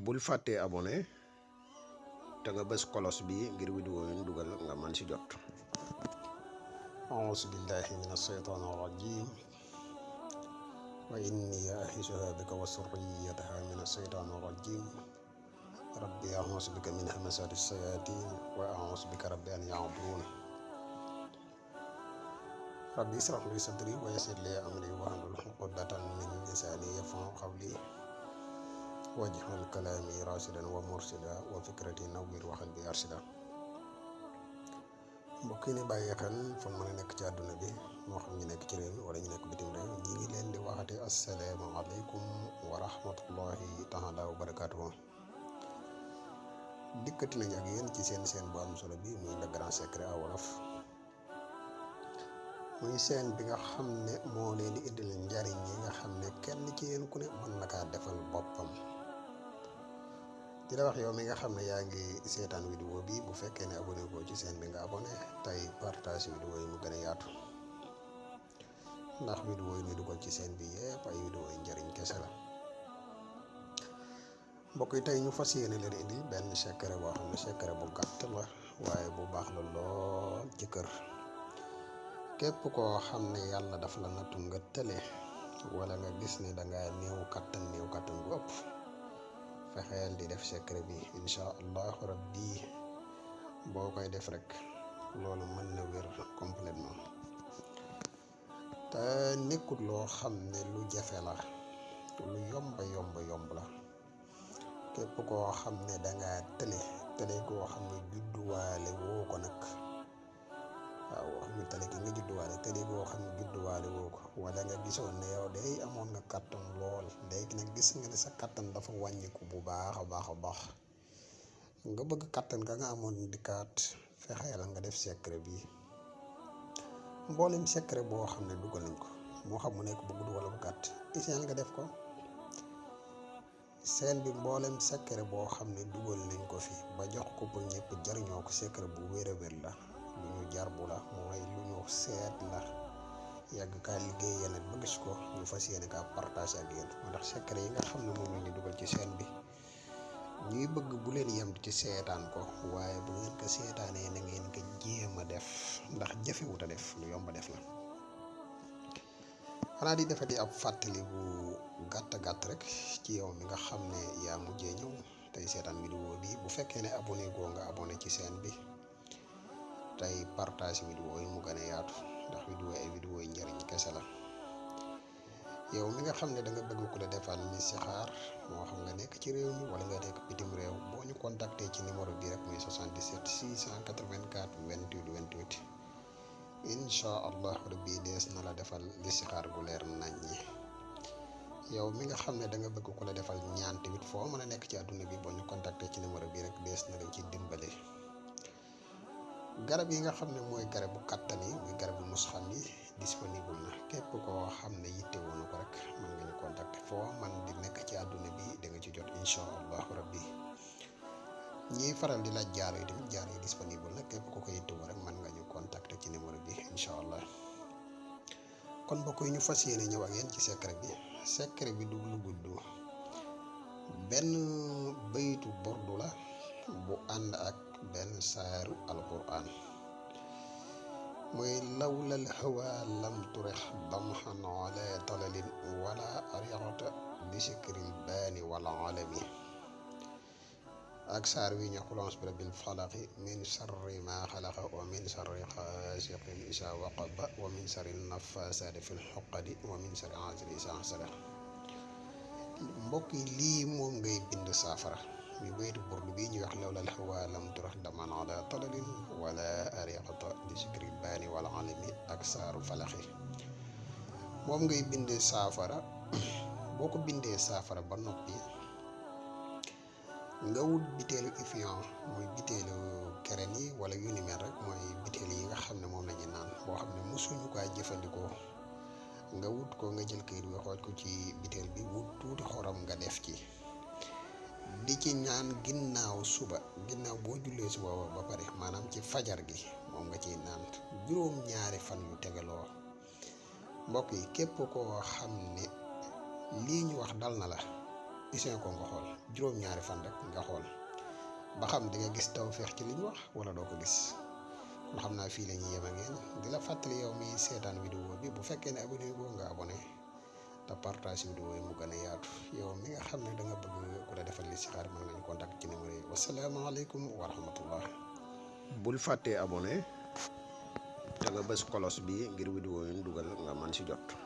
bul fàttee abonné te nga bës kolos bi ngir vidéo yi ñu dugal nga mën ci jot. auzu billahi min asheytaani rajim wa inni u'iizuha bika wa surriyataha min asheytaani rajim rabbi a'uuzu bika min hamazaati sayaatiin wa a'uuzu bika rabbi an ya'buduun. rabbi ishrah li sadri wa yassir li amri wahlul uqdatan min lisaani yafqahu qawli waj'al kalaami raasidan wa mursida wa fikrati nawwir wa qalbi arshida. mbokk yi ni bàyyi xel fu mën a nekk ci àdduna bi moo xam ñu nekk ci réew mi wala ñu nekk bitim réew ñi ngi leen di waxati assalaamu aleykum wa rahmatullahi taala wa barakaatuhu. dikkati nañ ak yéen ci seen bu am solo bi muy le grand secret à wolof, muy seen bi nga xam ne moo leen di indil njariñ yi nga xam ne kenn ci yéen ku ne mën na kaa defal boppam. di la wax yow mi nga xam ne yaa ngi seetaan vidéo bi, bu fekkee ne abonné ko ci seen bi nga abonné tey partage vidéo yi mu gën a yaatu, ndax vidéo yi ñu dugal ci seen bi yëpp ay vidéo yi njariñ kese la. mbokk yi tey ñu fas yéene leen indil benn secret boo xam ne secret bu gàtt la waaye bu baax la lool ci kër. képp koo xam ne yàlla daf la nattu nga tële wala nga gis ne danga néew kattan bu ëpp, fexeel di def secret bi incha allahu rabbi. boo koy def rek loolu mën na wér complètement te nekkul loo xam ne lu jafe la, lu yomb la. képp koo xam ne danga tële koo xam ne judduwaale woo ko nag, waaw ñu tële ki nga judduwaale tële koo xam ne judduwaale woo ko, wala nga gisoon ne yow day amoon nga kattan lool, léegi nag gis nga ne sa kattan dafa wàññiku bu baax a baax nga bëgg kattan ga nga amoon dikkaat, fexeel nga def secret bi. mboolem secret boo xam ne dugal nañ ko, moo xam mu nekk bu gudd wala bu gàtt, iseel nga def ko. seen bi mboolem secret boo xam ne dugal nañ ko fi ba jox ko pour ñëpp jariñoo ko, secret bu wér a wér la, lu ñu jarbu la, mooy lu ñu seet la, yàgg kaa liggéey yéen ba gis ko, ñu fas yéene kaa partage ak yéen. moo tax secret yi nga xam ne moom la ñu dugal ci seen bi, ñuy bëgg bu leen yem ci seetaan ko, waaye bu ngeen ko seetaanee na ngeen ko jéem a def, ndax jafewut a def, lu yomb a def la. xanaa di defati ab fàttali bu gàtt rek ci yow mi nga xam ne yaa mujjee ñëw tey seetaan vidéo bi, bu fekkee ne abonné goo nga abonné ci seen bi tey partage vidéo yi mu gën a yaatu, ndax vidéo yi njariñ kese la. yow mi nga xam ne da nga bëgg ku la defal listixaar, moo xam nga nekk ci réew mi wala nga nekk bitim réew, boo ñu contacté ci numéro bi rek muy 77 684 28 28 incha allah rabbi dees na la defal listixaar gu leer naññi. yow mi nga xam ne da nga bëgg ku la defal ñaan tamit, foo mën a nekk ci àdduna bi, boo ñu contacté ci numéro bi rek dees na la ci dimbale. garab yi nga xam ne mooy garabu kattan yi, muy garabu musxam yi, disponible na. képp koo xam ne yitte woonu ko rek mën nga ñu contacter foo man di nekk ci àdduna bi, da nga ci jot incha allahu rabbi. ñiy faral di laaj jaaro yi tamit, jaaro yi disponible na, képp ku ko yitte woo rek mën nga ñu contacter ci numéro bi incha allah. kon mbokk yi ñu fas yéene ñëw ak yéen ci secret bi. secret bi du lu gudd, benn bayitu bordu la bu ànd ak benn saaru alquran, mooy lawlal hawa lam turix damxan ala talalin wala arixata bi sikril baani wala alami. ak saar wi ñu xulons bi rabbil falaqi min sarri ma xalaqa wa min sarri xaasiqin isa waqaba wa min sarri nafasaati fil xoqadi wa min sarri hasidin isa hasada. mbokk yi lii moom ngay bind saafara, muy baytu burdu bii ñuy wax lawlal hawa lam turix daman ala talalin wala ariqata bi sikri baani wala alami, ak saaru falaxi. moom ngay bindee saafara. boo ko bindee saafara ba noppi, nga wut biteelu Evian, mooy biteelu keren yi wala yu ni mel rek, mooy biteel yi nga xam ne moom la ñuy naan, boo xam ne mosuñu kaa jëfandikoo. nga wut ko, nga jël kayit bi xooj ko ci biteel bi, wut tuuti xorom nga def ci, di ci ñaan ginnaaw suba, ginnaaw boo jullee suba ba pare, maanaam ci fajar gi, moom nga ciy naan juróom-ñaari fan yu tegaloo. mbokk yi képp koo xam ne lii ñu wax dal na la, isin ko nga xool juróom-ñaari fan rek nga xool ba xam di nga gis tawfeex ci liñ wax wala doo ko gis. kon xam naa fii la ñuy yem ak yéen di la fàttali yow mi seetaan vidéo bi bu fekkee ne abonné boo nga abonné te partage vidéo yi mu gën a yaatu yow mi nga xam ne da nga bëgg ku la defal listixaar mën nga ñu contact ci numéro yi wasalaamaaleykum wa rahmatullah. bul fàttee abonné te nga bës kolos bi ngir vidéo yi ñu dugal nga man si jot.